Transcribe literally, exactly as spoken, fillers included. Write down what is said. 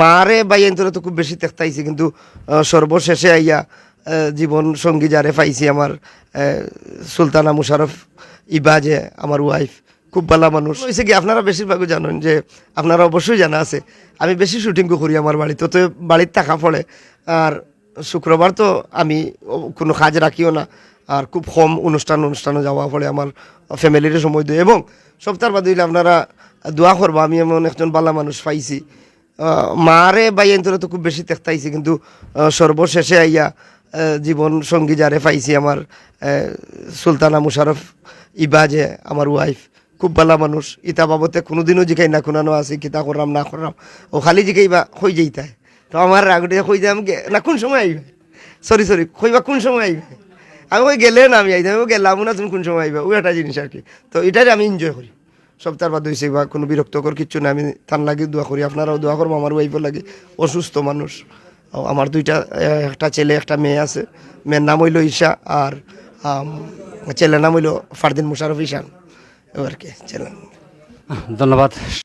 মারে ভাইয়াইন্তরে তো খুব বেশি দেখতাইছি, কিন্তু আহ, সর্বশেষে আইয়া আহ, জীবন সঙ্গী যারে পাইছি, আমার আহ, সুলতানা মুশারফ ইবা, যে আমার ওয়াইফ, খুব ভালা মানুষ। অইছে কি, আপনারা বেশিরভাগই জানইন, যে আপনারা অবশ্যই জানা আছে, আমি বেশি শুটিং করি আমার বাড়িত, তো বাড়িত থাকা পড়ে। আর শুক্রবার তো আমি ও-, কোনো কাজ রাখিও না, আর খুব কম অনুষ্ঠান অনুষ্ঠানে যাওয়া পড়ে আমার, ফ্যামিলিরে সময় দেই। এবং সপ্তাহর বাদে অইলে আপনারা দোয়া করবা, আমি এমন একজন ভালা মানুষ পাইছি। আহ, মারে ভাইয়াইন্তরে তো খুব বেশি দেখতাইছি, কিন্তু আহ, সর্বশেষে আইয়া আহ, জীবন সঙ্গী যারে পাইছি, আমার আহ, সুলতানা মুশারফ ইবা, যে আমার ওয়াইফ, খুব ভালা মানুষ। ইতা বাবতে কোনোদিনও জিকাই না, কুনানো আছি, কিতা কররাম না কররাম, ও খালি জিকাইবা কই যাইতায়। তো আমার রাগ উঠে কই যাম গে-, না, কোন সময় আইবা? সরি, সরি, কইবা কোন সময় আইবা? আমি কই গেলে না আমি আইতাম, ও গেলাম না, তুমি কোন সময় আইবা? ওই একটা জিনিস আর কি। তো ইটারে আমি এনজয় করি। সপ্তাহর বাদে অইছে বা কোনো বিরক্তকর কিচ্ছু না, আমি তার লাগি দোয়া করি, আপনারাও দোয়া করবা, আমার ওয়াইফর লাগি। অসুস্থ মানুষ। ও, আমার দুইটা, এ, একটা ছেলে একটা মেয়ে আছে। মেয়ের নাম অইলো ঈশা, আর আম, ছেলের নাম অইলো ফারদিন মুশারফ ঈশান। ও আর কি, ছেলে। ধন্যবাদ।